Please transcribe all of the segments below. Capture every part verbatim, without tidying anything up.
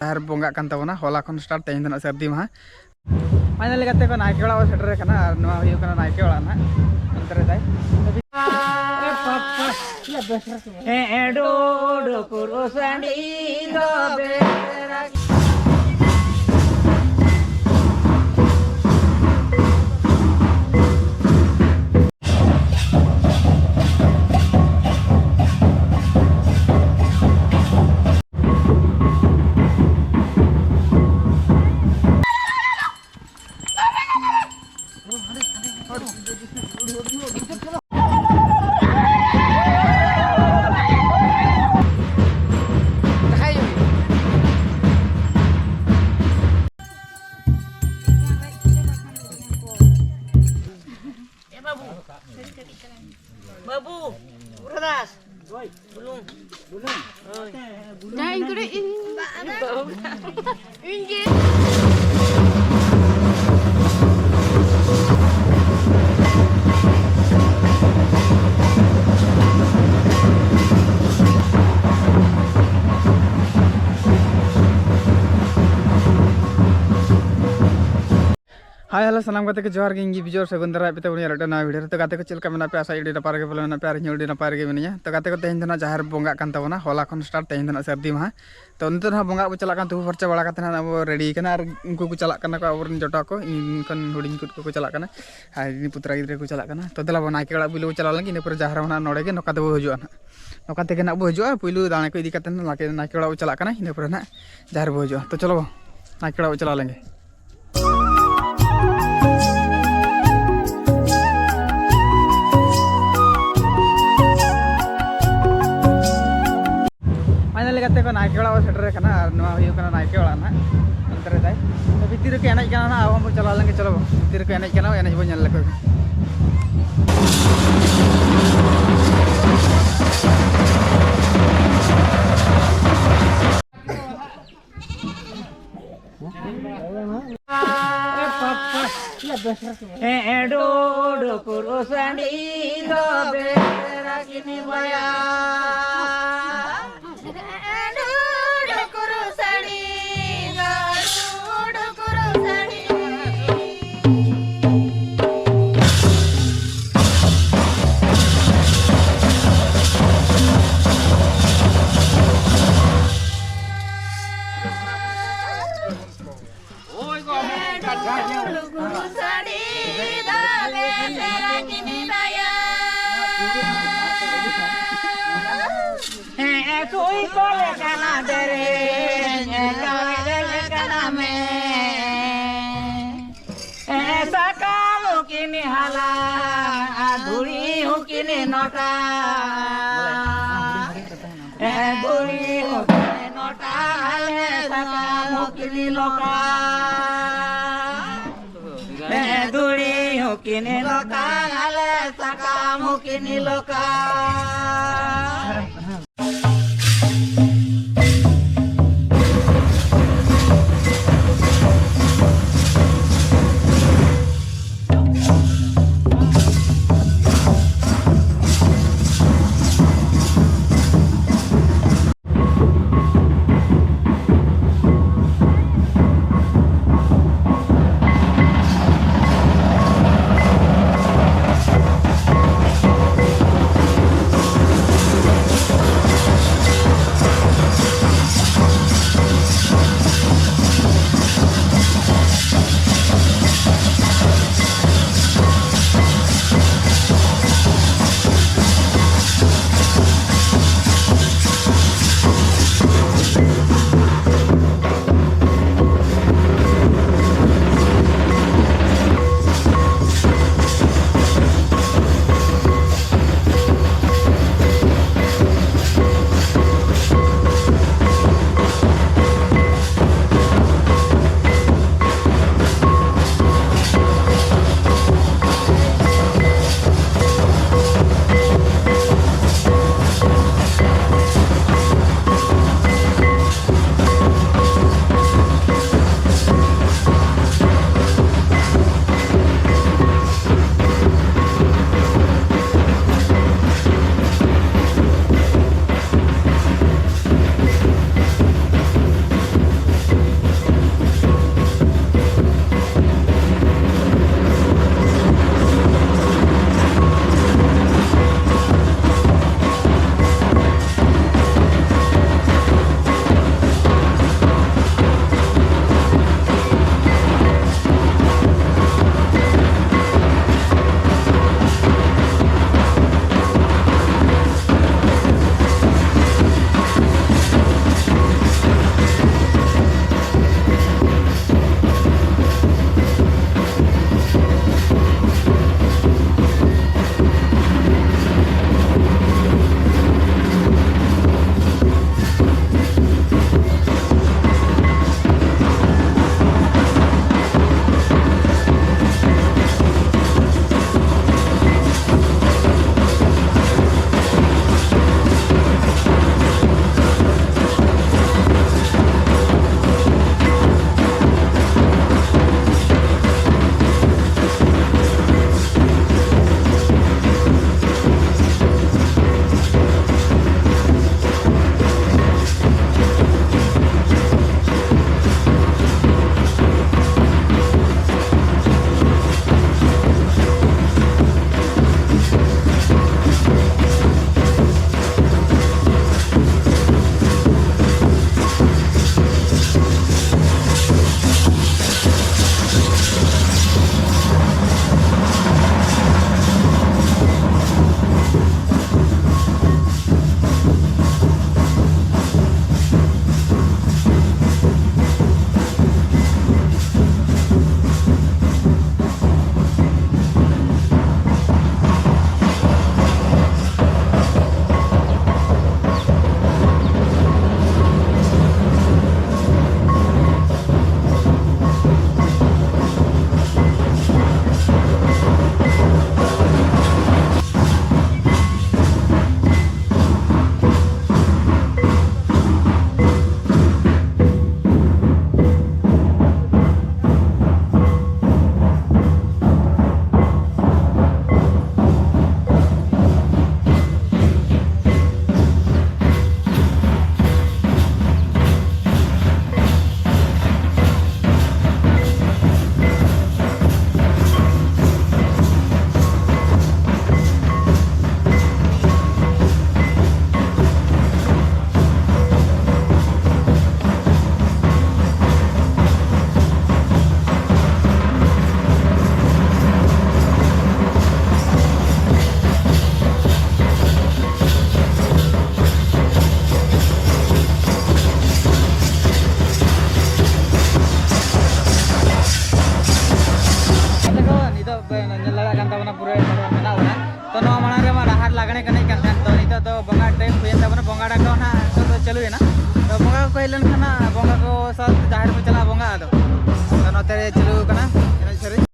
ᱡᱟᱦᱮᱨ ᱵᱚᱸᱜᱟᱜ ᱠᱟᱱ ᱛᱟᱵᱚᱱᱟ, ᱦᱚᱞᱟ ᱠᱷᱚᱱ ᱥᱴᱟᱨᱴ, ᱛᱮᱦᱮᱧ ᱫᱚ ᱱᱟᱜ ᱥᱟᱹᱨᱫᱤ ᱢᱟᱦᱟ᱾ ᱯᱷᱟᱭᱱᱟᱞᱤ ᱜᱟᱛᱮ ᱠᱚ, ᱱᱟᱭᱠᱮ ᱚᱲᱟᱜ ᱵᱚᱱ ᱥᱮᱴᱮᱨ ᱟᱠᱟᱱᱟ ᱟᱨ ᱱᱚᱣᱟ ᱦᱩᱭᱩᱜ ᱠᱟᱱᱟ ᱱᱟᱭᱠᱮ ᱚᱲᱟᱜ ᱱᱟᱜ, ᱚᱱᱛᱮ ᱨᱮ ᱛᱟᱭ᱾ ᱮ ᱵᱟᱹᱵᱩ, ᱵᱟᱹᱵᱩ, ᱜᱩᱨᱩᱫᱟᱥ, ᱵᱩᱞᱩᱝ᱾ ᱡᱟᱦᱟᱸᱭ ᱤᱧ ᱠᱚᱨᱮ ᱤᱧ ᱤᱧ ᱜᱮ᱾ ᱦᱟᱭ ᱦᱮᱞᱳ, ᱥᱟᱱᱟᱢ ᱜᱟᱛᱮ ᱠᱚ ᱡᱚᱦᱟᱨ ᱜᱮ, ᱤᱧ ᱜᱮ ᱵᱤᱡᱚᱭ ᱥᱟᱹᱜᱩᱱ ᱫᱟᱨᱟᱭ ᱯᱮ ᱛᱟᱵᱚᱱ ᱟᱨ ᱢᱤᱫᱴᱟᱝ ᱱᱟᱣᱟ ᱵᱷᱤᱰᱤᱭᱳ ᱨᱮ᱾ ᱛᱚ ᱜᱟᱛᱮ ᱠᱚ, ᱪᱮᱫ ᱞᱮᱠᱟ ᱢᱮᱱᱟᱜ ᱯᱮᱭᱟ? ᱟᱥᱟ ᱟᱹᱰᱤ ᱱᱟᱯᱟᱭ ᱨᱮᱜᱮ ᱵᱚᱞᱮ ᱢᱮᱱᱟᱜ ᱯᱮᱭᱟ ᱟᱨ ᱤᱧ ᱦᱚᱸ ᱟᱹᱰᱤ ᱱᱟᱯᱟᱭ ᱨᱮᱜᱮ ᱢᱤᱱᱟᱹᱧᱟ᱾ ᱛᱚ ᱜᱟᱛᱮ ᱠᱚ, ᱛᱮᱦᱮᱧ ᱫᱚ ᱱᱟᱜ ᱡᱟᱦᱮᱨ ᱵᱚᱸᱜᱟᱜ ᱠᱟᱱ ᱛᱟᱵᱚᱱᱟ, ᱦᱚᱞᱟ ᱠᱷᱚᱱ ᱥᱴᱟᱨᱴ, ᱛᱮᱦᱮᱧ ᱫᱚ ᱱᱟᱜ ᱥᱟᱹᱨᱫᱤ ᱢᱟᱦᱟ᱾ ᱛᱚ ᱱᱤᱛᱚᱜ ᱫᱚ ᱱᱟᱜ ᱵᱚᱸᱜᱟ ᱵᱚ ᱪᱟᱞᱟᱜ ᱠᱟᱱ, ᱛᱩᱯᱩ ᱯᱷᱟᱨᱪᱟ ᱵᱟᱲᱟ ᱠᱟᱛᱮ ᱱᱟᱜ ᱵᱚ ᱨᱮᱰᱤ ᱠᱟᱱᱟ ᱟᱨ ᱩᱱᱠᱩ ᱠᱚ ᱪᱟᱞᱟᱜ ᱠᱟᱱᱟ ᱠᱚ, ᱟᱵᱚᱨᱮᱱ ᱡᱚᱴᱟᱣ ᱠᱚ, ᱤᱧ ᱠᱷᱚᱱ ᱦᱩᱰᱤᱧ ᱠᱚ ᱠᱚ ᱪᱟᱞᱟᱜ ᱠᱟᱱᱟ ᱟᱨ ᱤᱧ ᱯᱩᱛᱨᱟ ᱜᱤᱫᱽᱨᱟᱹ ᱠᱚ ᱪᱟᱞᱟᱜ ᱠᱟᱱᱟ᱾ ᱛᱚ ᱫᱮᱞᱟ ᱵᱚ ᱱᱟᱭᱠᱮ ᱚᱲᱟᱜ ᱯᱩᱭᱞᱩ ᱵᱚ ᱪᱟᱞᱟᱣ ᱞᱮᱱ ᱜᱮ, ᱤᱱᱟᱹ ᱯᱚᱨᱮ ᱡᱟᱦᱮᱨ ᱢᱟᱦᱟ ᱱᱚᱰᱮ ᱜᱮ ᱱᱚᱝᱠᱟ ᱛᱮᱵᱚ ᱦᱤᱡᱩᱜᱼᱟ ᱱᱟᱜ, ᱱᱚᱝᱠᱟ ᱛᱮᱜᱮ ᱱᱟᱜ ᱵᱚ ᱦᱤᱡᱩᱜᱼᱟ᱾ ᱯᱩᱭᱞᱩ ᱫᱟᱲᱮ ᱠᱚ ᱤᱫᱤ ᱠᱟᱛᱮ ᱱᱟᱜ ᱱᱟᱭᱠᱮ ᱚᱲᱟᱜ ᱵᱚ ᱪᱟᱞᱟᱜ ᱠᱟᱱᱟ, ᱤᱱᱟᱹ ᱯᱚᱨᱮ ᱱᱟᱜ ᱡᱟᱦᱮᱨ ᱵᱚ ᱦᱤᱡᱩᱜᱼᱟ᱾ ᱛᱚ ᱪᱚᱞᱚ ᱵᱚ ᱱᱟᱭᱠᱮ ᱚᱲᱟᱜ ᱵᱚ ᱪᱟᱞᱟᱣ ᱞᱮᱱ ᱜᱮ᱾ ᱯᱷᱟᱭᱱᱟᱞᱤ ᱜᱟᱛᱮ ᱠᱚ, ᱱᱟᱭᱠᱮ ᱚᱲᱟᱜ ᱵᱚ ᱥᱮᱴᱮᱨ ᱟᱠᱟᱱᱟ ᱟᱨ ᱱᱚᱣᱟ ᱦᱩᱭᱩᱜ ᱠᱟᱱᱟ ᱱᱟᱭᱠᱮ ᱚᱲᱟᱜ ᱱᱟᱜ, ᱚᱱᱛᱮ ᱨᱮ ᱛᱟᱭ᱾ ᱛᱚ ᱵᱷᱤᱛᱤᱨ ᱨᱮᱠᱚ ᱮᱱᱮᱡ ᱠᱟᱱᱟ ᱱᱟᱜ, ᱟᱵᱚ ᱦᱚᱸ ᱵᱚ ᱪᱟᱞᱟᱣ ᱞᱮᱱ ᱜᱮ, ᱪᱚᱞᱚ ᱵᱚ᱾ ᱵᱷᱤᱛᱤᱨ ᱨᱮᱠᱚ ᱮᱱᱮᱡ ᱠᱟᱱᱟ, ᱮᱱᱮᱡ ᱵᱚ ᱧᱮᱞ ᱞᱮᱠᱚ ᱜᱮ᱾ ᱞᱩᱜᱽᱲᱩ ᱥᱟᱹᱲᱤ ᱫᱟᱞᱮ ᱥᱮᱨᱟ ᱠᱤᱱᱤ ᱫᱟᱭᱟ᱾ ᱦᱮᱸ, ᱥᱩᱭ ᱠᱚᱞᱮ ᱠᱟᱱᱟ ᱫᱮᱨᱮᱧ, ᱠᱟᱣᱮ ᱫᱮᱞᱮ ᱠᱟᱱᱟ ᱢᱮ᱾ ᱦᱮᱸ, ᱥᱟᱠᱟᱢ ᱠᱤᱱᱤ ᱦᱟᱞᱟᱝ, ᱟᱨ ᱫᱷᱩᱲᱤ ᱦᱚᱸ ᱠᱤᱱᱤ ᱱᱚᱴᱟ᱾ ᱦᱮᱸ, ᱫᱷᱩᱲᱤ ᱦᱚᱸ ᱠᱤᱱᱤ ᱱᱚᱴᱟ, ᱟᱞᱮ ᱥᱟᱠᱟᱢ ᱦᱚᱸ ᱠᱤᱱᱤ ᱞᱚᱴᱟ᱾ ᱦᱮᱸ, ᱫᱷᱩᱲᱤ ᱦᱚᱸ ᱠᱤᱱᱤ ᱞᱚᱴᱟ, ᱟᱞᱮ ᱥᱟᱠᱟᱢ ᱦᱚᱸ ᱠᱤᱱᱤ ᱞᱚᱴᱟ᱾ ᱦᱮᱡ ᱞᱮᱱᱠᱷᱟᱱ ᱦᱟᱸᱜ ᱵᱚᱸᱜᱟ ᱠᱚ ᱥᱟᱶ ᱡᱟᱦᱮᱨ ᱵᱚ ᱪᱟᱞᱟᱜᱼᱟ, ᱵᱚᱸᱜᱟ ᱟᱫᱚ᱾ ᱟᱫᱚ ᱱᱚᱛᱮ ᱨᱮ ᱪᱟᱹᱞᱩ ᱟᱠᱟᱱᱟ ᱮᱱᱮᱡ ᱥᱮᱨᱮᱧ᱾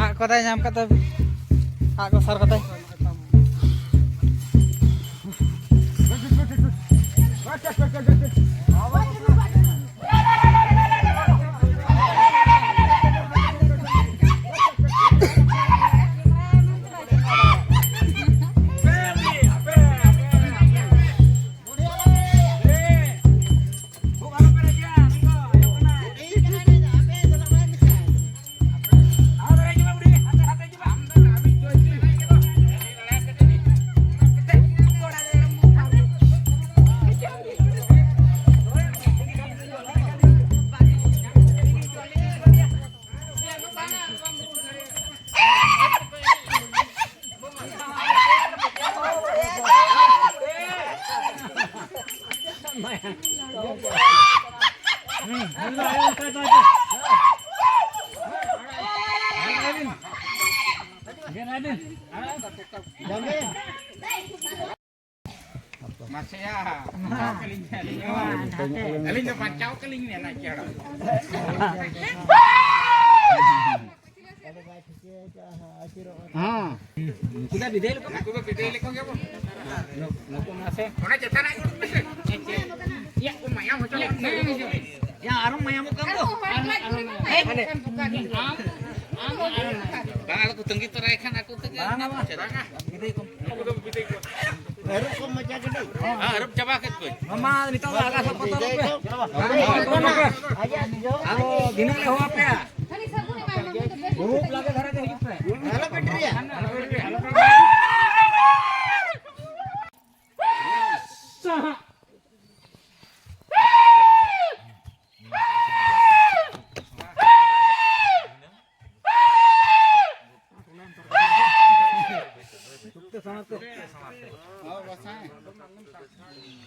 ᱟᱜ ᱠᱚ ᱫᱟᱭ ᱧᱟᱢ ᱠᱟᱫᱟ, ᱟᱜ ᱠᱚ ᱥᱟᱨ ᱠᱟᱫᱟᱭ᱾ ᱢᱟᱥᱮᱭᱟ, ᱵᱟᱧᱪᱟᱣ ᱠᱟᱹᱞᱤᱧ ᱢᱮ, ᱟᱹᱞᱤᱧ ᱫᱚ, ᱟᱹᱞᱤᱧ ᱫᱚ ᱵᱟᱧᱪᱟᱣ ᱠᱟᱹᱞᱤᱧ ᱢᱮ, ᱱᱟᱭᱠᱮ ᱦᱟᱲᱟᱢ᱾ ᱦᱮᱸ᱾ ᱩᱱᱠᱩ ᱫᱚ ᱵᱤᱫᱟᱹᱭ ᱞᱮᱠᱚ ᱢᱮ᱾ ᱩᱱᱠᱩ ᱫᱚ ᱵᱤᱫᱟᱹᱭ ᱞᱮᱠᱚ ᱜᱮᱵᱚᱱ᱾ ᱱᱩᱠᱩ ᱢᱟᱥᱮ᱾ ᱚᱱᱟ ᱪᱮᱛᱟᱱ ᱨᱮ ᱩᱰᱩᱠ ᱢᱮᱥᱮ᱾ ᱭᱟ, ᱠᱚ ᱢᱟᱭᱟᱢ ᱦᱚᱪᱚ ᱞᱮᱫ ᱢᱮ᱾ ᱭᱟ, ᱟᱨᱚ ᱢᱟᱭᱟᱢᱚᱜ ᱠᱟᱱ ᱫᱚ᱾ ᱟᱢ, ᱟᱢ, ᱟᱢ, ᱟᱢ᱾ ᱵᱟᱝ, ᱟᱞᱚ ᱠᱚ ᱛᱟᱺᱜᱤ ᱛᱚᱨᱟᱭ ᱠᱷᱟᱱ ᱟᱠᱚ ᱛᱮᱜᱮ᱾ ᱵᱟᱝᱟ, ᱵᱟᱝ᱾ ᱵᱤᱫᱟᱹᱭ ᱠᱚ᱾ ᱟᱹᱨᱩᱵ ᱠᱚ ᱢᱚᱪᱟ ᱠᱟᱹᱴᱤᱡ᱾ ᱦᱮᱸ, ᱟᱹᱨᱩᱵ ᱪᱟᱵᱟ ᱠᱮᱫ ᱠᱚᱣᱟᱧ᱾ ᱢᱟᱢᱟ, ᱱᱤᱛᱚᱜ ᱫᱚ ᱟᱞᱜᱟ ᱥᱟᱵ ᱠᱚ ᱛᱟᱵᱚᱱ ᱯᱮ᱾ ᱟᱡᱟᱜ ᱱᱤᱡᱮ ᱟᱨᱚ ᱫᱷᱤᱱᱟᱹᱝ ᱞᱮ ᱦᱚᱦᱚ ᱟᱯᱮᱭᱟ᱾ ᱜᱩᱨᱩᱯ ᱞᱟᱜᱮ ᱫᱷᱟᱨᱟ ᱜᱮ ᱦᱤᱡᱩᱜ ᱯᱮ᱾ ᱟᱞᱚ ᱯᱮ ᱰᱮᱨᱤᱭᱟ᱾ ᱟᱞᱚ ᱯᱮ ᱰᱮᱨᱤᱭᱟ, ᱟᱞᱚ ᱯᱮ ᱰᱮᱨᱤᱭᱟ᱾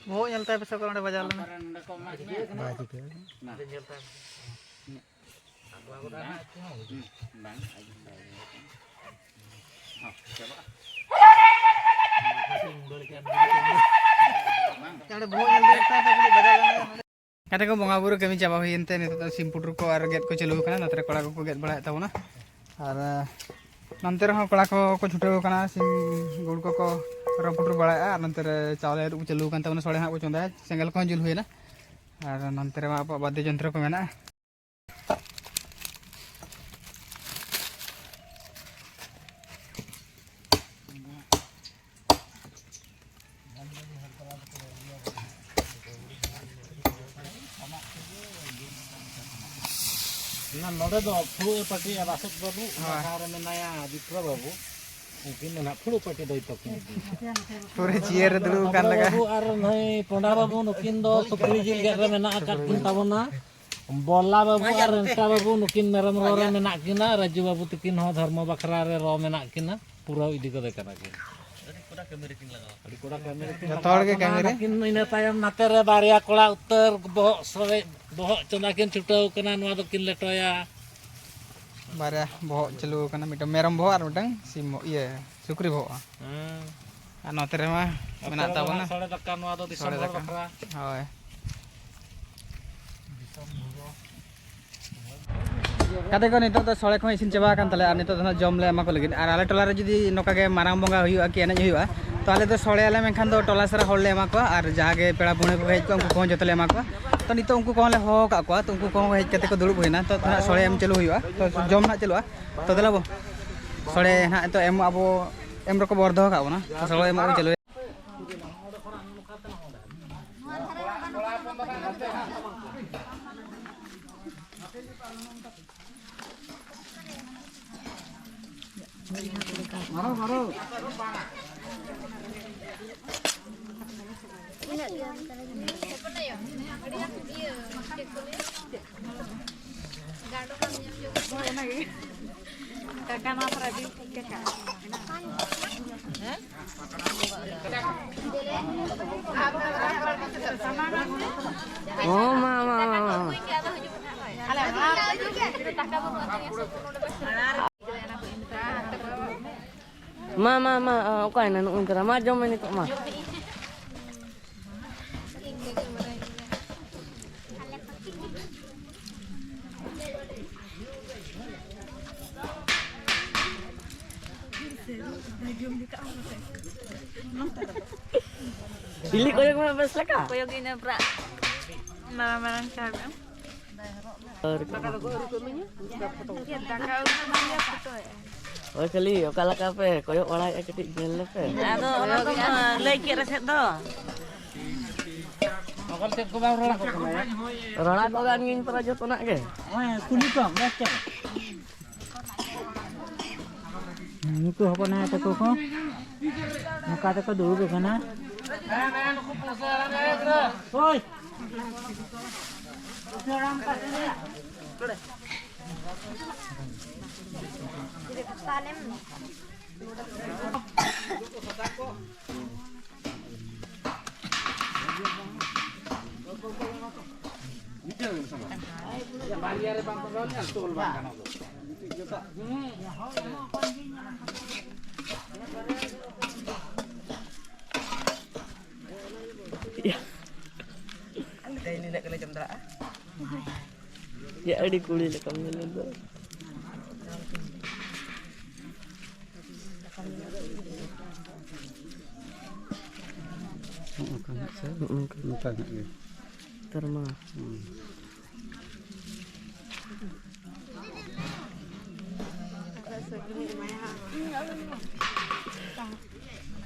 ᱵᱚᱦᱚᱜ ᱧᱮᱞ ᱛᱟᱭ ᱯᱮᱥᱮ ᱚᱠᱟ ᱚᱸᱰᱮ ᱵᱟᱡᱟᱣ ᱞᱮᱱᱟ᱾ ᱵᱟᱭ ᱪᱤᱠᱟᱹ᱾ ᱚᱸᱰᱮ ᱵᱚᱦᱚᱜ ᱧᱮᱞ ᱛᱟᱭ ᱯᱮ ᱠᱟᱹᱴᱤᱡ ᱵᱟᱡᱟᱣ ᱞᱮᱱᱟ᱾ ᱜᱟᱛᱮ ᱠᱚ, ᱵᱚᱸᱜᱟ ᱵᱩᱨᱩ ᱠᱟᱹᱢᱤ ᱪᱟᱵᱟ ᱦᱩᱭᱮᱱ ᱛᱮ ᱱᱤᱛᱚᱜ ᱫᱚ ᱥᱤᱢ ᱯᱩᱴᱩᱨ ᱠᱚ ᱟᱨ ᱜᱮᱫ ᱠᱚ ᱪᱟᱹᱞᱩ ᱟᱠᱟᱱᱟ᱾ ᱱᱚᱛᱮ ᱨᱮ ᱠᱚᱲᱟ ᱠᱚᱠᱚ ᱜᱮᱫ ᱵᱟᱲᱟᱭᱮᱫ ᱛᱟᱵᱚᱱᱟ᱾ ᱟᱨ, ᱟᱸ, ᱱᱚᱱᱛᱮ ᱨᱮᱦᱚᱸ ᱠᱚᱲᱟ ᱠᱚᱠᱚ ᱪᱷᱩᱴᱟᱹᱣ ᱟᱠᱟᱱᱟ ᱥᱤᱢ ᱜᱩᱲ ᱠᱚᱠᱚ ᱨᱚ ᱯᱩᱴᱩᱨ ᱵᱟᱲᱟᱭᱮᱫᱼᱟ᱾ ᱟᱨ ᱱᱚᱱᱛᱮ ᱨᱮ ᱪᱟᱣᱞᱮ ᱟᱹᱨᱩᱵ ᱠᱚ ᱪᱟᱹᱞᱩ ᱟᱠᱟᱱ ᱛᱟᱵᱚᱱᱟ, ᱥᱚᱲᱮ ᱦᱟᱸᱜ ᱠᱚ ᱪᱚᱸᱫᱟᱭᱟ᱾ ᱥᱮᱸᱜᱮᱞ ᱠᱚᱦᱚᱸ ᱡᱩᱞ ᱦᱩᱭᱮᱱᱟ᱾ ᱟᱨ ᱱᱚᱱᱛᱮ ᱨᱮᱢᱟ ᱟᱵᱚᱣᱟᱜ ᱵᱟᱫᱽᱫᱷᱚ ᱡᱚᱱᱛᱨᱚ ᱠᱚ ᱢᱮᱱᱟᱜᱼᱟ᱾ ᱱᱚᱰᱮ ᱫᱚ ᱯᱷᱩᱲᱩᱜ ᱮ ᱯᱟᱹᱴᱤᱭᱟ ᱨᱟᱥᱮᱫ ᱵᱟᱹᱵᱩ, ᱚᱱᱟ ᱦᱳᱭ᱾ ᱥᱟᱶ ᱨᱮ ᱢᱮᱱᱟᱭᱟ ᱵᱤᱯᱨᱚ ᱵᱟᱹᱵᱩ, ᱩᱱᱠᱤᱱ ᱫᱚ ᱱᱟᱦᱟᱜ ᱯᱷᱩᱲᱩᱜ ᱯᱟᱹᱴᱤ ᱫᱟᱭᱤᱛᱛᱚ ᱠᱤᱱ ᱤᱫᱤᱭᱟ᱾ ᱯᱩᱨᱟᱹ chair ᱨᱮ ᱫᱩᱲᱩᱵ ᱟᱠᱟᱱ ᱞᱮᱠᱟ᱾ ᱵᱟᱹᱵᱩ ᱟᱨ ᱱᱩᱭ ᱯᱚᱸᱰᱟ ᱵᱟᱹᱵᱩ, ᱱᱩᱠᱤᱱ ᱫᱚ ᱥᱩᱠᱨᱤ ᱡᱤᱞ ᱜᱮᱫ ᱨᱮ ᱢᱮᱱᱟᱜ ᱟᱠᱟᱫ ᱠᱤᱱ ᱛᱟᱵᱚᱱᱟ᱾ ᱵᱚᱞᱞᱟ ᱵᱟᱹᱵᱩ ᱟᱨ ᱨᱮᱱᱴᱟ ᱵᱟᱹᱵᱩ, ᱱᱩᱠᱤᱱ ᱢᱮᱨᱚᱢ ᱨᱚ ᱨᱮ ᱢᱮᱱᱟᱜ ᱠᱤᱱᱟ᱾ ᱨᱟᱡᱩ ᱵᱟᱹᱵᱩ ᱛᱟᱹᱠᱤᱱ ᱦᱚᱸ ᱫᱷᱚᱨᱢᱚ ᱵᱟᱠᱷᱨᱟ ᱨᱮ ᱨᱚ ᱢᱮᱱᱟᱜ ᱠᱤᱱᱟ, ᱯᱩᱨᱟᱹᱣ ᱤᱫᱤ ᱠᱚᱫᱮ ᱠᱟᱱᱟ ᱠᱤᱱ᱾ ᱡᱚᱛᱚ ᱦᱚᱲ ᱜᱮ ᱠᱟᱹᱢᱤ ᱨᱮ᱾ ᱤᱱᱟᱹ ᱛᱟᱭᱚᱢ ᱱᱟᱛᱮ ᱨᱮ ᱵᱟᱨᱭᱟ ᱠᱚᱲᱟ ᱩᱛᱟᱹᱨ ᱵᱚᱦᱚᱜ ᱥᱚᱨᱮ-, ᱵᱚᱦᱚᱜ ᱪᱚᱸᱫᱟ ᱠᱤᱱ ᱪᱷᱩᱴᱟᱹᱣ ᱠᱟᱱᱟ, ᱱᱚᱣᱟ ᱫᱚᱠᱤᱱ ᱞᱮᱴᱚᱭᱟ᱾ ᱵᱟᱨᱭᱟ ᱵᱚᱦᱚᱜ ᱪᱟᱹᱞᱩ ᱟᱠᱟᱱᱟ, ᱢᱤᱫᱴᱟᱝ ᱢᱮᱨᱚᱢ ᱵᱚᱦᱚᱜ ᱟᱨ ᱢᱤᱫᱴᱟᱝ ᱥᱤᱢ ᱵᱚᱦᱚᱜ, ᱤᱭᱟᱹ, ᱥᱩᱠᱨᱤ ᱵᱚᱦᱚᱜ᱾ ᱦᱮᱸ᱾ ᱟᱨ ᱱᱚᱛᱮ ᱨᱮᱢᱟ ᱱᱚᱛᱮ ᱢᱮᱱᱟᱜ ᱨᱮᱫᱚ ᱛᱟᱵᱚᱱᱟ ᱦᱟᱸᱜ ᱥᱚᱲᱮ ᱫᱟᱠᱟ, ᱱᱚᱣᱟ ᱫᱚ ᱫᱤᱥᱚᱢ ᱥᱚᱲᱮ ᱦᱚᱲ ᱫᱟᱠᱟ᱾ ᱵᱟᱠᱷᱨᱟ᱾ ᱦᱳᱭ᱾ ᱜᱟᱛᱮ ᱠᱚ, ᱱᱤᱛᱚᱜ ᱫᱚ ᱥᱚᱲᱮ ᱠᱚᱦᱚᱸ ᱤᱥᱤᱱ ᱪᱟᱵᱟ ᱟᱠᱟᱱ ᱛᱟᱞᱮᱭᱟ ᱟᱨ ᱱᱤᱛᱚᱜ ᱫᱚ ᱱᱟᱜ ᱡᱚᱢ ᱞᱮ ᱮᱢᱟ ᱠᱚ ᱞᱟᱹᱜᱤᱫ᱾ ᱟᱨ ᱟᱞᱮ ᱴᱚᱞᱟ ᱨᱮ ᱡᱩᱫᱤ ᱱᱚᱝᱠᱟ ᱜᱮ ᱢᱟᱨᱟᱝ ᱵᱚᱸᱜᱟ ᱦᱩᱭᱩᱜᱼᱟ ᱠᱤ ᱮᱱᱮᱡ ᱦᱩᱭᱩᱜᱼᱟ, ᱛᱚ ᱟᱞᱮ ᱫᱚ ᱥᱚᱲᱮᱭᱟᱞᱮ, ᱢᱮᱱᱠᱷᱟᱱ ᱫᱚ ᱴᱚᱞᱟ ᱥᱮᱫ ᱨᱮ ᱦᱚᱲ ᱞᱮ ᱮᱢᱟ ᱠᱚᱣᱟ ᱟᱨ ᱡᱟᱦᱟᱸ ᱜᱮ ᱯᱮᱲᱟ ᱯᱟᱹᱲᱦᱟᱹ ᱠᱚ ᱦᱮᱡ ᱠᱚᱜᱼᱟ, ᱩᱱᱠᱩ ᱠᱚᱦᱚᱸ ᱡᱚᱛᱚ ᱞᱮ ᱮᱢᱟ ᱠᱚᱣᱟ᱾ ᱛᱚ ᱱᱤᱛᱚᱜ ᱩᱱᱠᱩ ᱠᱚᱦᱚᱸ ᱞᱮ ᱦᱚᱦᱚ ᱟᱠᱟᱫ ᱠᱚᱣᱟ, ᱛᱚ ᱩᱱᱠᱩ ᱠᱚᱦᱚᱸ ᱦᱮᱡ ᱠᱟᱛᱮ ᱠᱚ ᱫᱩᱲᱩᱵ ᱦᱩᱭᱱᱟ᱾ ᱛᱚ ᱱᱟᱜ ᱥᱚᱲᱮ ᱮᱢ ᱪᱟᱹᱞᱩ ᱦᱩᱭᱩᱜᱼᱟ, ᱛᱚ ᱡᱚᱢ ᱱᱟᱜ ᱪᱟᱹᱞᱩᱜᱼᱟ᱾ ᱛᱚ ᱫᱮᱞᱟ ᱵᱚ, ᱥᱚᱲᱮ ᱱᱟᱜ ᱱᱤᱛᱚᱜ ᱮᱢ ᱟᱵᱚ, ᱮᱢ ᱨᱮᱠᱚ ᱵᱚᱨ ᱫᱚᱦᱚ ᱠᱟᱜ ᱵᱚᱱᱟ, ᱛᱚ ᱥᱚᱲᱮ ᱮᱢᱚᱜ ᱵᱚ ᱪᱟᱹᱞᱩᱭᱟ᱾ ᱠᱟᱠᱟ, ᱱᱚᱣᱟ ᱯᱚᱨᱮ ᱵᱤᱞ ᱠᱟᱠᱟ᱾ ᱚ, ᱢᱟ, ᱢᱟ, ᱢᱟ, ᱢᱟ᱾ ᱢᱟ, ᱢᱟ, ᱢᱟ, ᱚᱠᱟᱭᱮᱱᱟ ᱱᱩᱜᱼᱩ ᱱᱩᱠᱩ? ᱢᱟ, ᱡᱚᱢ ᱢᱮ ᱱᱤᱛᱚᱜ ᱢᱟ᱾ ᱵᱤᱞᱤ ᱠᱚᱭᱚᱜ ᱢᱮ ᱵᱮᱥ ᱞᱮᱠᱟ᱾ ᱠᱚᱭᱚᱜ ᱤᱧ ᱯᱩᱨᱟ ᱢᱟᱨᱟᱝ ᱢᱟᱨᱟᱝ ᱪᱟᱵᱤ ᱟᱢ᱾ ᱫᱟᱠᱟ ᱩᱛᱩ ᱵᱟᱝ ᱜᱮ ᱯᱷᱳᱴᱳᱭᱮᱫᱼᱟ᱾ ᱳᱭ ᱠᱷᱟᱹᱞᱤ ᱚᱠᱟ ᱞᱮᱠᱟ ᱯᱮ ᱠᱚᱭᱚᱜ ᱵᱟᱲᱟᱭᱮᱫᱼᱟ, ᱠᱟᱹᱴᱤᱡ ᱧᱮᱞ ᱞᱮᱯᱮ᱾ ᱟᱫᱚ ᱚᱱᱟ ᱠᱚ ᱞᱟᱹᱭ ᱠᱮᱫ ᱨᱮᱥᱮᱫ ᱫᱚ᱾ ᱨᱚᱲᱟ ᱠᱚ ᱜᱟᱱ ᱜᱤᱧ ᱯᱟᱨᱟ ᱡᱚᱛᱚᱱᱟᱜ ᱜᱮ᱾ ᱱᱚᱜᱼᱚᱭ ᱠᱩᱞᱤ ᱠᱚᱢ, ᱵᱮᱥ ᱪᱮᱦᱨᱟ᱾ ᱱᱩᱠᱩ ᱦᱚᱯᱚᱱ ᱟᱭᱳ ᱛᱟᱠᱚ ᱠᱚ ᱱᱚᱝᱠᱟ ᱛᱮᱠᱚ ᱫᱩᱲᱩᱵ ᱟᱠᱟᱱᱟ᱾ ᱳᱭ! ᱛᱮᱦᱮᱧ ᱱᱤᱱᱟᱹᱜ ᱜᱮᱞᱮ ᱡᱚᱢ ᱫᱟᱲᱮᱭᱟᱜᱼᱟ᱾ ᱭᱟ, ᱟᱹᱰᱤ ᱠᱩᱲᱤ ᱞᱮᱠᱟᱢ ᱧᱮᱞᱚᱜ ᱫᱚ᱾ ᱦᱚᱸᱜᱼᱚ ᱱᱚᱝᱠᱟ ᱧᱚᱜ ᱥᱮ? ᱦᱚᱸᱜᱼᱚ ᱱᱚᱝᱠᱟ᱾ ᱱᱚᱝᱠᱟ ᱧᱚᱜ ᱜᱮ᱾ ᱛᱟᱨ ᱢᱟ᱾ ᱦᱩᱸ᱾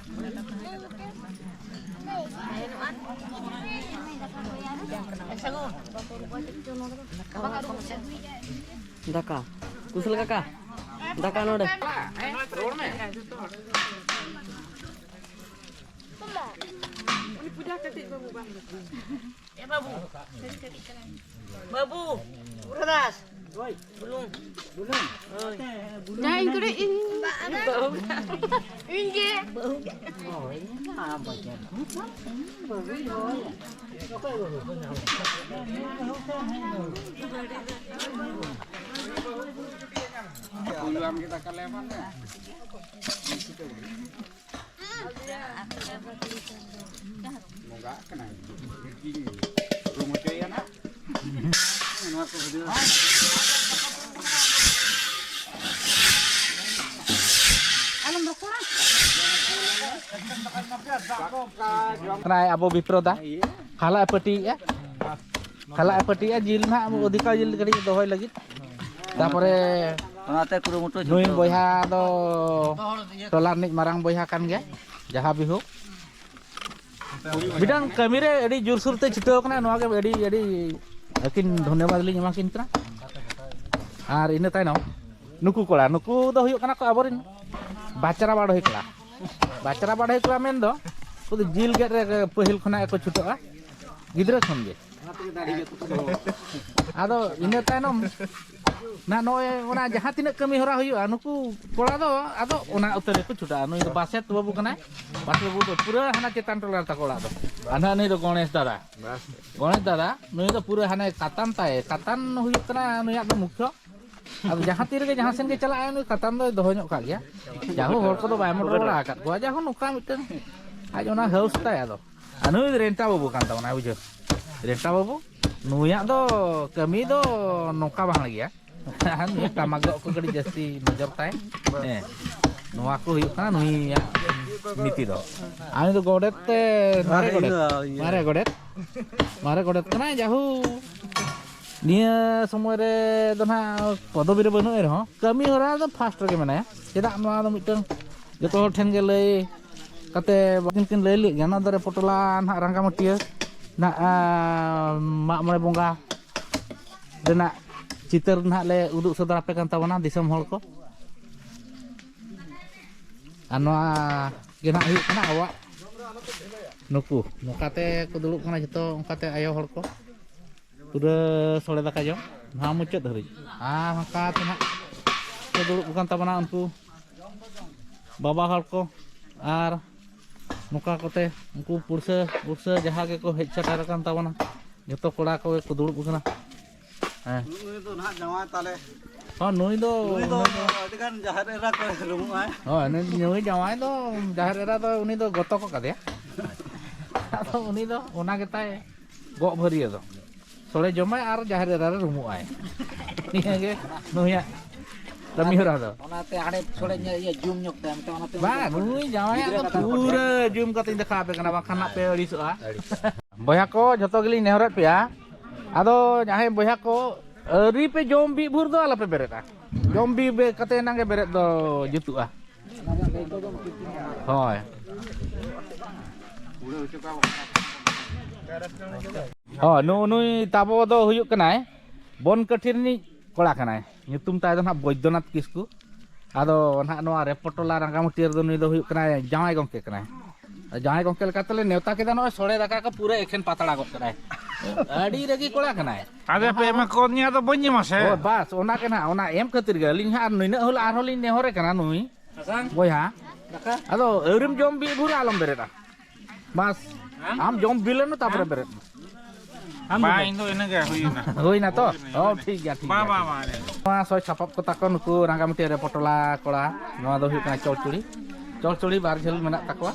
ᱫᱟᱠᱟ᱾ ᱠᱩᱥᱞ ᱠᱟᱠᱟ, ᱫᱟᱠᱟ ᱱᱚᱰᱮ᱾ ᱮ ᱵᱟᱹᱵᱩ, ᱵᱟᱹᱵᱩ, ᱵᱩᱨᱟᱫᱟᱥ, ᱵᱩᱞᱩᱝ᱾ ᱦᱳᱭ᱾ ᱡᱟᱦᱟᱸᱭ ᱤᱧ ᱠᱚᱨᱮ ᱤᱧ ᱵᱟᱹᱦᱩ᱾ ᱤᱧ ᱜᱮ᱾ ᱵᱩᱞᱩᱝ ᱟᱢ ᱜᱮ ᱫᱟᱠᱟ ᱞᱮ ᱮᱢᱟᱢ ᱢᱮ᱾ ᱵᱚᱸᱜᱟᱜ ᱠᱟᱱᱟᱭ᱾ ᱨᱩᱢ ᱦᱚᱪᱚᱭᱮᱭᱟ ᱱᱟᱜ᱾ ᱱᱚᱣᱟ ᱠᱚ ᱵᱷᱤᱰᱤᱭᱳ ᱠᱟᱱᱟᱭ ᱟᱵᱚ ᱵᱤᱯᱨᱚ ᱫᱟ᱾ ᱠᱷᱟᱞᱟᱜ ᱮ ᱯᱟᱹᱴᱤᱭᱮᱜᱼᱟ᱾ ᱠᱷᱟᱞᱟᱜ ᱮ ᱯᱟᱹᱴᱤᱭᱮᱜᱼᱟ, ᱡᱤᱞ ᱱᱟᱦᱟᱜ ᱚᱫᱷᱤᱠᱟ ᱡᱤᱞ ᱠᱟᱹᱴᱤᱡ ᱫᱚᱦᱚᱭ ᱞᱟᱹᱜᱤᱫ᱾ ᱛᱟᱯᱚᱨᱮ ᱚᱱᱟᱛᱮ ᱠᱩᱨᱩᱢᱩᱴᱩ ᱱᱩᱭ ᱪᱷᱩᱴᱟᱹᱣ ᱵᱚᱭᱦᱟ ᱫᱚ ᱴᱚᱞᱟ ᱨᱤᱱᱤᱡ ᱢᱟᱨᱟᱝ ᱵᱚᱭᱦᱟ ᱠᱟᱱ ᱜᱮᱭᱟ, ᱡᱟᱦᱟᱸ ᱵᱤᱦᱩ ᱢᱤᱫᱴᱟᱝ ᱠᱟᱹᱢᱤᱨᱮ ᱟᱹᱰᱤ ᱡᱳᱨᱥᱳᱨ ᱛᱮ ᱪᱷᱩᱴᱟᱹᱣ ᱠᱟᱱᱟ᱾ ᱱᱚᱣᱟ ᱜᱮ ᱟᱹᱰᱤ, ᱟᱹᱰᱤ ᱟᱹᱠᱤᱱ ᱫᱷᱚᱱᱭᱚᱵᱟᱫᱽ ᱞᱤᱧ ᱮᱢᱟ ᱠᱤᱱ ᱠᱟᱱᱟ᱾ ᱟᱨ ᱤᱱᱟᱹ ᱛᱟᱭᱱᱚᱢ ᱱᱩᱠᱩ ᱠᱚᱲᱟ, ᱱᱩᱠᱩ ᱫᱚ ᱦᱩᱭᱩᱜ ᱠᱟᱱᱟ ᱠᱚ ᱟᱵᱚᱨᱮᱱ ᱵᱟᱪᱨᱟ ᱵᱟᱰᱚᱦᱤ ᱠᱚᱲᱟ᱾ ᱵᱟᱪᱨᱟ ᱵᱟᱰᱚᱦᱤ ᱠᱚᱲᱟ ᱢᱮᱱ ᱫᱚ ᱩᱱᱠᱩ ᱫᱚ ᱡᱤᱞ ᱜᱮᱫ ᱨᱮ ᱯᱟᱹᱦᱤᱞ ᱠᱷᱚᱱᱟᱜ ᱜᱮᱠᱚ ᱪᱷᱩᱴᱟᱹᱜᱼᱟ, ᱜᱤᱫᱽᱨᱟᱹ ᱠᱷᱚᱱ ᱜᱮ᱾ ᱟᱫᱚ ᱤᱱᱟᱹ ᱛᱟᱭᱱᱚᱢ ᱱᱟ ᱱᱚᱜᱼᱚᱭ ᱚᱱᱟ ᱡᱟᱦᱟᱸ ᱛᱤᱱᱟᱹᱜ ᱠᱟᱹᱢᱤ ᱦᱚᱨᱟ ᱦᱩᱭᱩᱜᱼᱟ, ᱱᱩᱠᱩ ᱠᱚᱲᱟ ᱫᱚ ᱟᱫᱚ ᱚᱱᱟ ᱩᱛᱟᱹᱨ ᱨᱮᱠᱚ ᱪᱷᱩᱴᱟᱹᱜᱼᱟ᱾ ᱱᱩᱭ ᱫᱚ ᱵᱟᱥᱮᱛ ᱵᱟᱹᱵᱩ ᱠᱟᱱᱟᱭ᱾ ᱵᱟᱥᱮᱛ ᱵᱟᱹᱵᱩ ᱫᱚ ᱯᱩᱨᱟᱹ ᱦᱟᱱᱟ ᱪᱮᱛᱟᱱ ᱴᱚᱞᱟ ᱨᱮ ᱛᱟᱠᱚ ᱚᱲᱟᱜ ᱫᱚ᱾ ᱟᱨ ᱱᱟᱦᱟᱜ ᱱᱩᱭ ᱫᱚ ᱜᱚᱬᱮᱥ ᱫᱟᱫᱟ᱾ ᱜᱚᱬᱮᱥ ᱫᱟᱫᱟ, ᱱᱩᱭ ᱫᱚ ᱯᱩᱨᱟᱹ ᱦᱟᱱᱮ ᱠᱟᱛᱟᱱ ᱛᱟᱭ, ᱠᱟᱛᱟᱱ ᱦᱩᱭᱩᱜ ᱠᱟᱱᱟ ᱱᱩᱭᱟᱜ ᱫᱚ ᱢᱩᱠᱷᱭᱚ᱾ ᱟᱫᱚ ᱡᱟᱦᱟᱸ ᱛᱤ ᱨᱮᱜᱮ ᱡᱟᱦᱟᱸ ᱥᱮᱱ ᱜᱮ ᱪᱟᱞᱟᱜᱼᱟᱭ, ᱱᱩᱭ ᱠᱟᱛᱟᱱ ᱫᱚᱭ ᱫᱚᱦᱚ ᱧᱚᱜ ᱠᱟᱜ ᱜᱮᱭᱟ᱾ ᱡᱟᱦᱳ, ᱦᱚᱲ ᱠᱚᱫᱚ ᱵᱟᱭ ᱢᱚᱴᱚᱨ ᱵᱟᱲᱟ ᱟᱠᱟᱫ ᱠᱚᱣᱟ, ᱡᱟᱦᱳ, ᱱᱚᱝᱠᱟ ᱢᱤᱫᱴᱟᱝ ᱟᱡ ᱚᱱᱟ ᱦᱟᱹᱣᱥ ᱛᱟᱭ᱾ ᱟᱫᱚ ᱟᱨ ᱱᱩᱭ ᱨᱮᱱᱴᱟ ᱵᱟᱹᱵᱩ ᱠᱟᱱ ᱛᱟᱵᱚᱱᱟᱭ, ᱵᱩᱡᱷᱟᱹᱣ, ᱨᱮᱱᱴᱟ ᱵᱟᱹᱵᱩ᱾ ᱱᱩᱭᱟᱜ ᱫᱚ ᱠᱟᱹᱢᱤ ᱫᱚ ᱱᱚᱝᱠᱟ ᱵᱟᱝ ᱜᱮᱭᱟ᱾ ᱱᱩᱭ ᱴᱟᱢᱟᱠ ᱜᱚᱜ ᱠᱚ ᱠᱟᱹᱴᱤᱡ ᱡᱟᱹᱥᱛᱤ ᱱᱚᱡᱚᱨ ᱛᱟᱭ᱾ ᱦᱮᱸ, ᱱᱚᱣᱟ ᱠᱚ ᱦᱩᱭᱩᱜ ᱠᱟᱱᱟ ᱱᱩᱭᱟᱜ ᱱᱤᱛᱤ ᱫᱚ᱾ ᱟᱨ ᱩᱱᱤ ᱫᱚ ᱜᱚᱰᱮᱛ ᱛᱮ, ᱢᱟᱨᱮ ᱜᱚᱰᱮᱛ, ᱢᱟᱨᱮ ᱜᱚᱰᱮᱛ, ᱢᱟᱨᱮ ᱜᱚᱰᱮᱛ ᱠᱟᱱᱟᱭ᱾ ᱡᱟᱦᱳ, ᱱᱤᱭᱟᱹ ᱥᱚᱢᱚᱭ ᱨᱮ ᱫᱚ ᱱᱟᱦᱟᱜ ᱯᱚᱫᱚᱵᱤ ᱨᱮ ᱵᱟᱹᱱᱩᱜ ᱮ ᱨᱮᱦᱚᱸ, ᱠᱟᱹᱢᱤ ᱦᱚᱨᱟ ᱫᱚ ᱯᱷᱟᱥᱴ ᱨᱮᱜᱮ ᱢᱮᱱᱟᱭᱟ᱾ ᱪᱮᱫᱟᱜ, ᱱᱚᱣᱟ ᱫᱚ ᱢᱤᱫᱴᱟᱝ ᱡᱚᱛᱚ ᱦᱚᱲ ᱴᱷᱮᱱ ᱜᱮ ᱞᱟᱹᱭ ᱠᱟᱛᱮ ᱵᱟᱹᱠᱤᱱ ᱠᱤᱱ ᱞᱟᱹᱭ ᱞᱮᱫ ᱜᱮᱭᱟ᱾ ᱱᱚᱣᱟ ᱫᱚ ᱨᱮᱯᱚᱴᱚᱞᱟ ᱱᱟᱦᱟᱜ ᱨᱟᱸᱜᱟᱢᱟᱹᱴᱤᱭᱟᱹ ᱱᱟᱦᱟᱜ, ᱟᱸ, ᱢᱟᱜ ᱢᱚᱬᱮ ᱵᱚᱸᱜᱟ ᱨᱮᱱᱟᱜ ᱪᱤᱛᱟᱹᱨ ᱱᱟᱦᱟᱜ ᱞᱮ ᱩᱫᱩᱜ ᱥᱚᱫᱚᱨ ᱟᱯᱮ ᱠᱟᱱ ᱛᱟᱵᱚᱱᱟ, ᱫᱤᱥᱚᱢ ᱦᱚᱲ ᱠᱚ᱾ ᱟᱨ ᱱᱚᱣᱟ ᱜᱮ ᱱᱟᱦᱟᱜ ᱦᱩᱭᱩᱜ ᱠᱟᱱᱟ ᱟᱵᱚᱣᱟᱜ ᱱᱩᱠᱩ᱾ ᱱᱚᱝᱠᱟ ᱛᱮ ᱠᱚ ᱫᱩᱲᱩᱵ ᱠᱟᱱᱟ ᱡᱚᱛᱚ, ᱚᱱᱠᱟᱛᱮ ᱟᱭᱳ ᱦᱚᱲ ᱠᱚ᱾ ᱯᱩᱨᱟᱹ ᱥᱚᱲᱮ ᱫᱟᱠᱟ ᱡᱚᱢ ᱱᱚᱣᱟ ᱢᱩᱪᱟᱹᱫ ᱦᱟᱹᱨᱤᱡ᱾ ᱟᱨ ᱦᱟᱱᱠᱟ ᱛᱮ ᱱᱟᱦᱟᱜ ᱠᱚ ᱫᱩᱲᱩᱵ ᱟᱠᱟᱱ ᱛᱟᱵᱚᱱᱟ ᱩᱱᱠᱩ ᱵᱟᱵᱟ ᱦᱚᱲ ᱠᱚ᱾ ᱟᱨ ᱱᱚᱝᱠᱟ ᱠᱚᱛᱮ ᱩᱱᱠᱩ ᱯᱩᱲᱥᱟᱹ ᱯᱩᱲᱥᱟᱹ ᱡᱟᱦᱟᱸ ᱜᱮᱠᱚ ᱦᱮᱡ ᱥᱮᱴᱮᱨ ᱟᱠᱟᱱ ᱛᱟᱵᱚᱱᱟ, ᱡᱚᱛᱚ ᱠᱚᱲᱟ ᱠᱚᱜᱮ ᱠᱚ ᱫᱩᱲᱩᱵ ᱟᱠᱟᱱᱟ᱾ ᱦᱮᱸ᱾ ᱱᱩᱭ ᱫᱚ ᱱᱟᱦᱟᱜ ᱡᱟᱶᱟᱭ ᱛᱟᱞᱮ᱾ ᱦᱚᱸ, ᱱᱩᱭ ᱫᱚ, ᱱᱩᱭ ᱫᱚ ᱱᱩᱭ ᱫᱚ ᱟᱹᱰᱤ ᱜᱟᱱ ᱡᱟᱦᱮᱨ ᱮᱨᱟ ᱠᱚ ᱨᱩᱢᱩᱜᱼᱟᱭ᱾ ᱦᱳᱭ, ᱱᱩᱭ, ᱱᱩᱭ ᱡᱟᱶᱟᱭ ᱫᱚ ᱡᱟᱦᱮᱨ ᱮᱨᱟ ᱫᱚ ᱩᱱᱤ ᱫᱚ ᱜᱚᱛᱚ ᱠᱚ ᱠᱟᱫᱮᱭᱟ᱾ ᱟᱫᱚ ᱩᱱᱤ ᱫᱚ ᱚᱱᱟ ᱜᱮᱛᱟᱭ ᱜᱚᱜ ᱵᱷᱟᱹᱨᱭᱟᱹ ᱫᱚ᱾ ᱥᱚᱲᱮ ᱡᱚᱢᱟᱭ ᱟᱨ ᱡᱟᱦᱮᱨ ᱮᱨᱟ ᱨᱮ ᱨᱩᱢᱩᱜᱼᱟᱭ᱾ ᱱᱤᱭᱟᱹ ᱜᱮ ᱱᱩᱭᱟᱜ ᱠᱟᱹᱢᱤ ᱦᱚᱨᱟ ᱫᱚ᱾ ᱚᱱᱟᱛᱮ ᱦᱟᱸᱰᱮ ᱥᱚᱲᱮ ᱧᱚᱜ, ᱤᱭᱟᱹ, ᱡᱩᱢ ᱧᱚᱜ ᱛᱟᱭᱚᱢ ᱛᱮ, ᱚᱱᱟᱛᱮ ᱩᱱᱤ ᱵᱟᱝ, ᱫᱚ ᱱᱩᱭ ᱡᱟᱶᱟᱭᱟᱜ ᱫᱚ ᱜᱤᱫᱽᱨᱟᱹ ᱠᱟᱛᱷᱟ ᱠᱚ ᱯᱩᱨᱟᱹ ᱡᱩᱢ ᱠᱟᱛᱮᱧ ᱫᱮᱠᱷᱟᱣ ᱟᱯᱮ ᱠᱟᱱᱟ, ᱵᱟᱝᱠᱷᱟᱱ ᱱᱟᱜ ᱯᱮ ᱟᱹᱲᱤᱥᱚᱜᱼᱟ᱾ ᱵᱚᱭᱦᱟ ᱠᱚ, ᱡᱷᱚᱛᱚ ᱜᱮᱞᱤᱧ ᱱᱮᱦᱚᱨᱮᱫ ᱯᱮᱭᱟ, ᱟᱫᱚ ᱡᱟᱦᱟᱸᱭ ᱵᱚᱭᱦᱟ ᱠᱚ ᱟᱹᱣᱨᱤ ᱯᱮ ᱡᱚᱢ ᱵᱤ ᱵᱷᱳᱨ ᱫᱚ ᱟᱞᱚᱯᱮ ᱵᱮᱨᱮᱫᱼᱟ᱾ ᱡᱚᱢ ᱵᱤ ᱵᱮ-, ᱠᱟᱛᱮ ᱮᱱᱟᱝ ᱜᱮ ᱵᱮᱨᱮᱫ ᱫᱚ ᱡᱩᱛᱩᱜᱼᱟ᱾ ᱦᱳᱭ᱾ ᱦᱳᱭ, ᱱᱩ-, ᱱᱩᱭ ᱛᱟᱵᱚ ᱫᱚ ᱦᱩᱭᱩᱜ ᱠᱟᱱᱟᱭ ᱵᱚᱱᱠᱟᱹᱴᱷᱤ ᱨᱤᱱᱤᱡ ᱠᱚᱲᱟ ᱠᱟᱱᱟᱭ᱾ ᱧᱩᱛᱩᱢ ᱛᱟᱭ ᱫᱚ ᱱᱟᱦᱟᱜ ᱵᱳᱭᱫᱚᱱᱟᱛᱷ ᱠᱤᱥᱠᱩ᱾ ᱟᱫᱚ ᱱᱟᱦᱟᱜ ᱱᱚᱣᱟ ᱨᱮᱯᱚᱴᱚᱞᱟ ᱨᱟᱸᱜᱟᱢᱟᱹᱴᱤᱭᱟᱹ ᱨᱮᱫᱚ ᱱᱩᱭ ᱫᱚ ᱦᱩᱭᱩᱜ ᱠᱟᱱᱟᱭ ᱡᱟᱶᱟᱭ ᱜᱚᱢᱠᱮ ᱠᱟᱱᱟᱭ᱾ ᱡᱟᱶᱟᱭ ᱜᱚᱢᱠᱮ ᱞᱮᱠᱟᱛᱮᱞᱮ ᱱᱮᱣᱛᱟ ᱠᱮᱫᱟ, ᱱᱚᱜᱼᱚᱭ ᱥᱚᱲᱮ ᱫᱟᱠᱟ ᱠᱚ ᱯᱩᱨᱟᱹ ᱮᱠᱷᱮᱱ ᱯᱟᱛᱲᱟ ᱜᱚᱫ ᱠᱟᱫᱟᱭ᱾ ᱟᱹᱰᱤ ᱨᱟᱹᱜᱤ ᱠᱚᱲᱟ ᱠᱟᱱᱟᱭ᱾ ᱟᱫᱚ ᱯᱮ ᱮᱢᱟ ᱠᱚ ᱱᱤᱭᱟ ᱫᱚ ᱵᱟᱹᱧ ᱮᱢᱟ ᱥᱮ᱾ ᱚ, ᱵᱟᱥ, ᱚᱱᱟ ᱜᱮ ᱱᱟᱦᱟᱜ, ᱚᱱᱟ ᱮᱢ ᱠᱷᱟᱹᱛᱤᱨ ᱜᱮ ᱟᱹᱞᱤᱧ ᱦᱟᱸᱜ ᱟᱨ ᱱᱤᱱᱟᱹᱜ ᱦᱚᱞ ᱟᱨᱦᱚᱸ ᱞᱤᱧ ᱱᱮᱦᱚᱨᱮ ᱠᱟᱱᱟ ᱱᱩᱭ ᱵᱚᱭᱦᱟ᱾ ᱟᱫᱚ ᱟᱹᱣᱨᱤᱢ ᱡᱚᱢ ᱵᱤ ᱵᱷᱩᱨ ᱟᱞᱚᱢ ᱵᱮᱨᱮᱫᱼᱟ᱾ ᱵᱟᱥ, ᱟᱢ ᱡᱚᱢ ᱵᱤᱞᱟᱹᱱ ᱢᱮ, ᱛᱟᱯᱚᱨᱮ ᱵᱮᱨᱮᱫ ᱢᱮ᱾ ᱵᱟᱝ, ᱤᱧ ᱫᱚ ᱤᱱᱟᱹᱜᱮ ᱦᱩᱭᱱᱟ᱾ ᱦᱩᱭᱱᱟ ᱛᱚ? ᱦᱳᱭ, ᱦᱳᱭ᱾ ᱚ, ᱴᱷᱤᱠ ᱜᱮᱭᱟ, ᱴᱷᱤᱠ ᱵᱟᱝ, ᱜᱮᱭᱟ᱾ ᱵᱟᱝ, ᱵᱟᱝ᱾ ᱱᱚᱣᱟ ᱥᱚᱭ ᱥᱟᱯᱟᱵ ᱠᱚ ᱛᱟᱠᱚ, ᱱᱩᱠᱩ ᱨᱟᱸᱜᱟᱢᱟᱹᱴᱤᱭᱟᱹ ᱨᱮ ᱯᱚᱴᱚᱞᱟ ᱠᱚᱲᱟ᱾ ᱱᱚᱣᱟ ᱫᱚ ᱦᱩᱭᱩᱜ ᱠᱟᱱᱟ ᱪᱚᱲᱪᱩᱲᱤ᱾ ᱪᱚᱲᱪᱩᱲᱤ ᱵᱟᱨ ᱡᱷᱟᱹᱞ ᱢᱮᱱᱟᱜ ᱛᱟᱠᱚᱣᱟ᱾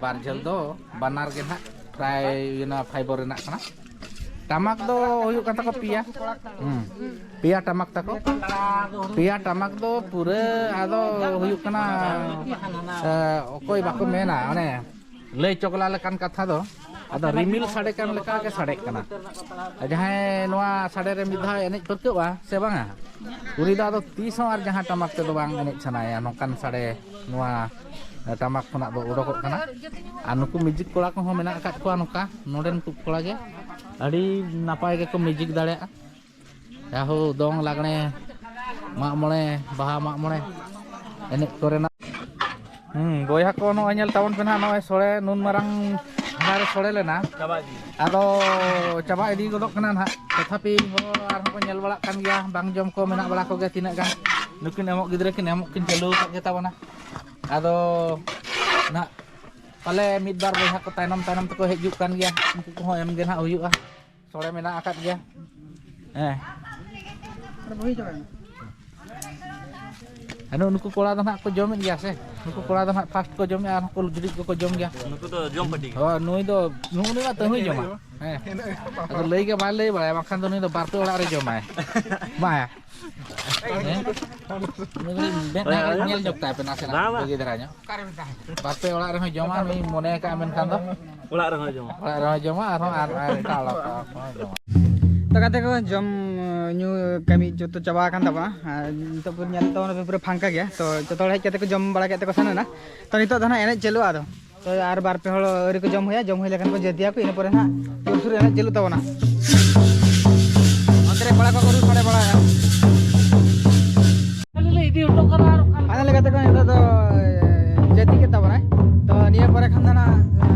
ᱵᱟᱨ ᱡᱷᱟᱹᱞ ᱫᱚ ᱵᱟᱱᱟᱨ ᱜᱮ ᱱᱟᱦᱟᱜ ᱯᱨᱟᱭ ᱚᱱᱟ fibre ᱨᱮᱱᱟᱜ ᱠᱟᱱᱟ᱾ ᱴᱟᱢᱟᱠ ᱫᱚ ᱦᱩᱭᱩᱜ ᱠᱟᱱ ᱛᱟᱠᱚ ᱯᱮᱭᱟ᱾ ᱦᱩᱸ᱾ ᱯᱮᱭᱟ ᱴᱟᱢᱟᱠ ᱛᱟᱠᱚ᱾ ᱯᱮᱭᱟ ᱴᱟᱢᱟᱠ ᱫᱚ ᱯᱩᱨᱟᱹ ᱟᱫᱚ ᱦᱩᱭᱩᱜ ᱠᱟᱱᱟ, ᱮ, ᱚᱠᱚᱭ ᱵᱟᱠᱚ ᱢᱮᱱᱟ, ᱚᱱᱮ ᱞᱟᱹᱭ ᱪᱚᱜᱽᱞᱟ ᱞᱮᱠᱟᱱ ᱠᱟᱛᱷᱟ ᱫᱚ, ᱟᱫᱚ ᱨᱤᱢᱤᱞ ᱥᱟᱰᱮ ᱠᱟᱱ ᱞᱮᱠᱟ ᱜᱮ ᱥᱟᱰᱮᱜ ᱠᱟᱱᱟ᱾ ᱟᱨ ᱡᱟᱦᱟᱸᱭ ᱱᱚᱣᱟ ᱥᱟᱰᱮ ᱨᱮ ᱢᱤᱫ ᱫᱷᱟᱣ ᱮᱱᱮᱡ ᱯᱟᱹᱨᱠᱟᱹᱜᱼᱟ ᱥᱮ ᱵᱟᱝᱟ, ᱩᱱᱤ ᱫᱚ ᱟᱫᱚ ᱛᱤᱥ ᱦᱚᱸ ᱟᱨ ᱡᱟᱦᱟᱸ ᱴᱟᱢᱟᱠ ᱛᱮᱫᱚ ᱵᱟᱝ ᱮᱱᱮᱡ ᱥᱟᱱᱟᱭᱟ᱾ ᱱᱚᱝᱠᱟᱱ ᱥᱟᱰᱮ ᱱᱚᱣᱟ ᱴᱟᱢᱟᱠ ᱠᱷᱚᱱᱟᱜ ᱫᱚ ᱩᱰᱩᱠᱚᱜ ᱠᱟᱱᱟ᱾ ᱟᱨ ᱱᱩᱠᱩ ᱢᱤᱣᱡᱤᱠ ᱠᱚᱲᱟ ᱠᱚᱦᱚᱸ ᱢᱮᱱᱟᱜ ᱟᱠᱟᱫ ᱠᱚᱣᱟ ᱱᱚᱝᱠᱟ, ᱱᱚᱰᱮᱱ ᱠᱚ ᱠᱚᱲᱟ ᱜᱮ ᱟᱹᱰᱤ ᱱᱟᱯᱟᱭ ᱜᱮᱠᱚ ᱢᱤᱣᱡᱤᱠ ᱫᱟᱲᱮᱭᱟᱜᱼᱟ᱾ ᱡᱟᱦᱳ, ᱫᱚᱝ, ᱞᱟᱜᱽᱬᱮ, ᱢᱟᱜ ᱢᱚᱬᱮ, ᱵᱟᱦᱟ ᱢᱟᱜ ᱢᱚᱬᱮ ᱮᱱᱮᱡ ᱠᱚᱨᱮᱱᱟᱜ᱾ ᱦᱩᱸ, ᱵᱚᱭᱦᱟ ᱠᱚ, ᱱᱚᱜᱼᱚᱭ ᱧᱮᱞ ᱛᱟᱵᱚᱱ ᱯᱮ ᱱᱟᱦᱟᱜ, ᱱᱚᱜᱼᱚᱭ ᱥᱚᱲᱮ ᱱᱩᱱ ᱢᱟᱨᱟᱝ ᱦᱟᱱᱟ ᱨᱮ ᱥᱚᱲᱮ ᱞᱮᱱᱟ᱾ ᱪᱟᱵᱟ ᱤᱫᱤ᱾ ᱟᱫᱚ ᱪᱟᱵᱟ ᱤᱫᱤ ᱜᱚᱫᱚᱜ ᱠᱟᱱᱟ ᱱᱟᱦᱟᱜ, ᱛᱚᱛᱷᱟᱯᱤ ᱦᱚᱲ ᱟᱨᱦᱚᱸ ᱠᱚ ᱧᱮᱞ ᱵᱟᱲᱟᱜ ᱠᱟᱱ ᱜᱮᱭᱟ, ᱵᱟᱝ ᱡᱚᱢ ᱠᱚ ᱢᱮᱱᱟᱜ ᱵᱟᱲᱟ ᱠᱚᱜᱮᱭᱟ ᱛᱤᱱᱟᱹᱜ ᱜᱟᱱ᱾ ᱱᱩᱠᱤᱱ ᱮᱢᱚᱜ ᱜᱤᱫᱽᱨᱟᱹ ᱠᱤᱱ ᱮᱢᱚᱜ ᱠᱤᱱ ᱪᱟᱹᱞᱩ ᱟᱠᱟᱫ ᱜᱮ ᱛᱟᱵᱚᱱᱟ᱾ ᱟᱫᱚ ᱱᱟᱦᱟᱜ ᱯᱟᱞᱮ ᱢᱤᱫ ᱵᱟᱨ ᱵᱚᱭᱦᱟ ᱠᱚ ᱛᱟᱭᱱᱚᱢ ᱛᱟᱭᱱᱚᱢ ᱛᱮᱠᱚ ᱦᱤᱡᱩᱜ ᱠᱟᱱ ᱜᱮᱭᱟ, ᱩᱱᱠᱩ ᱠᱚᱦᱚᱸ ᱮᱢ ᱜᱮ ᱱᱟᱦᱟᱜ ᱦᱩᱭᱩᱜᱼᱟ᱾ ᱥᱚᱲᱮ ᱢᱮᱱᱟᱜ ᱟᱠᱟᱫ ᱜᱮᱭᱟ᱾ ᱦᱮᱸ᱾ ᱟᱫᱚ ᱱᱩᱠᱩ ᱠᱚᱲᱟ ᱫᱚ ᱱᱟᱦᱟᱜ ᱠᱚ ᱡᱚᱢᱮᱫ ᱜᱮᱭᱟ ᱥᱮ? ᱱᱩᱠᱩ ᱠᱚᱲᱟ ᱫᱚ ᱱᱟᱦᱟᱜ first ᱠᱚ ᱡᱚᱢᱮᱫᱼᱟ, ᱟᱨᱦᱚᱸ ᱠᱚ ᱡᱩᱫᱤ ᱠᱚᱠᱚ ᱡᱚᱢ ᱜᱮᱭᱟ᱾ ᱱᱩᱠᱩ ᱫᱚ ᱡᱚᱢ ᱯᱟᱹᱴᱤ ᱜᱮ᱾ ᱦᱳᱭ, ᱱᱩᱭ ᱫᱚ, ᱱᱩᱜᱼᱩ ᱱᱩᱭ ᱢᱟ ᱛᱟᱹᱦᱩᱭ ᱡᱚᱢᱟ᱾ ᱦᱮᱸ᱾ ᱟᱫᱚ ᱞᱟᱹᱭ ᱜᱮ ᱵᱟᱭ ᱞᱟᱹᱭ ᱵᱟᱲᱟᱭᱟ, ᱵᱟᱝᱠᱷᱟᱱ ᱫᱚ ᱱᱩᱭ ᱫᱚ ᱵᱟᱨ ᱯᱮ ᱚᱲᱟᱜ ᱨᱮ ᱡᱚᱢᱟᱭ᱾ ᱵᱟᱝ᱾ ᱦᱮᱸ? ᱩᱱᱤ ᱫᱚ ᱢᱮᱫ ᱦᱟᱸᱜ ᱧᱮᱞ ᱧᱚᱜ ᱛᱟᱭ ᱯᱮ ᱱᱟᱥᱮᱱᱟᱜ, ᱵᱟᱝ, ᱵᱟᱝ᱾ ᱵᱷᱟᱹᱜᱤ ᱫᱷᱟᱨᱟ ᱧᱚᱜ᱾ ᱵᱟᱨ ᱯᱮ ᱚᱲᱟᱜ ᱨᱮᱦᱚᱸᱭ ᱡᱚᱢᱟ, ᱱᱩᱭ ᱢᱚᱱᱮ ᱟᱠᱟᱫᱼᱟ ᱢᱮᱱᱠᱷᱟᱱ ᱫᱚ᱾ ᱚᱲᱟᱜ ᱨᱮᱦᱚᱸᱭ ᱡᱚᱢᱟ᱾ ᱚᱲᱟᱜ ᱨᱮᱦᱚᱸᱭ ᱡᱚᱢᱟ, ᱟᱨᱦᱚᱸ ᱟᱨ, ᱟᱨ ᱮᱴᱟᱜ ᱚᱲᱟᱜ ᱠᱚᱦᱚᱸᱭ ᱡᱚᱢᱟ᱾ ᱛᱚ ᱜᱟᱛᱮ ᱠᱚ, ᱡᱚᱢ, ᱧᱩ ᱠᱟᱹᱢᱤ ᱡᱚᱛᱚ ᱪᱟᱵᱟ ᱟᱠᱟᱱ ᱛᱟᱵᱚᱱᱟ᱾ ᱟᱨ ᱱᱤᱛᱚᱜ ᱯᱩᱨᱟᱹ ᱧᱮᱞ ᱛᱟᱵᱚᱱ ᱯᱮ ᱯᱩᱨᱟᱹ ᱯᱷᱟᱸᱠᱟ ᱜᱮᱭᱟ᱾ ᱛᱚ ᱡᱚᱛᱚ ᱦᱚᱲ ᱦᱮᱡ ᱠᱟᱛᱮ ᱠᱚ ᱡᱚᱢ ᱵᱟᱲᱟ ᱠᱮᱫ ᱛᱮᱠᱚ ᱥᱮᱱ ᱮᱱᱟ᱾ ᱛᱚ ᱱᱤᱛᱚᱜ ᱫᱚ ᱱᱟᱦᱟᱜ ᱮᱱᱮᱡ ᱪᱟᱹᱞᱩᱜᱼᱟ ᱟᱫᱚ᱾ ᱛᱚ ᱟᱨ ᱵᱟᱨ ᱯᱮ ᱦᱚᱲ ᱟᱹᱣᱨᱤ ᱠᱚ ᱡᱚᱢ ᱦᱩᱭᱟ, ᱡᱚᱢ ᱦᱩᱭ ᱞᱮᱠᱷᱟᱱ ᱠᱚ ᱡᱟᱹᱛᱤᱭᱟ ᱠᱚ, ᱤᱱᱟᱹ ᱯᱚᱨᱮ ᱱᱟᱦᱟᱜ ᱡᱳᱨᱥᱳᱨ ᱮᱱᱮᱡ ᱪᱟᱹᱞᱩᱜ ᱛᱟᱵᱚᱱᱟ᱾ ᱚᱱᱛᱮ ᱨᱮ ᱠᱚᱲᱟ ᱠᱚ ᱨᱩ ᱥᱟᱰᱮ ᱵᱟᱲᱟᱭᱟ᱾ ᱟᱞᱮ ᱞᱮ ᱤᱫᱤ ᱦᱚᱴᱚ ᱠᱟᱫᱟ ᱟᱨ ᱚᱠᱟ ᱞᱮᱠᱟ? ᱟᱞᱮ ᱞᱮᱠᱟ ᱛᱮᱠᱚ ᱱᱤᱛᱚᱜ ᱫᱚ, ᱮ, ᱡᱟᱹᱛᱤ ᱠᱮᱫ ᱛᱟᱵᱚᱱᱟᱭ᱾ ᱛᱚ ᱱᱤᱭᱟᱹ ᱯᱚᱨᱮ ᱠᱷᱟᱱ ᱫᱚ ᱱᱟᱦᱟᱜ, ᱮ,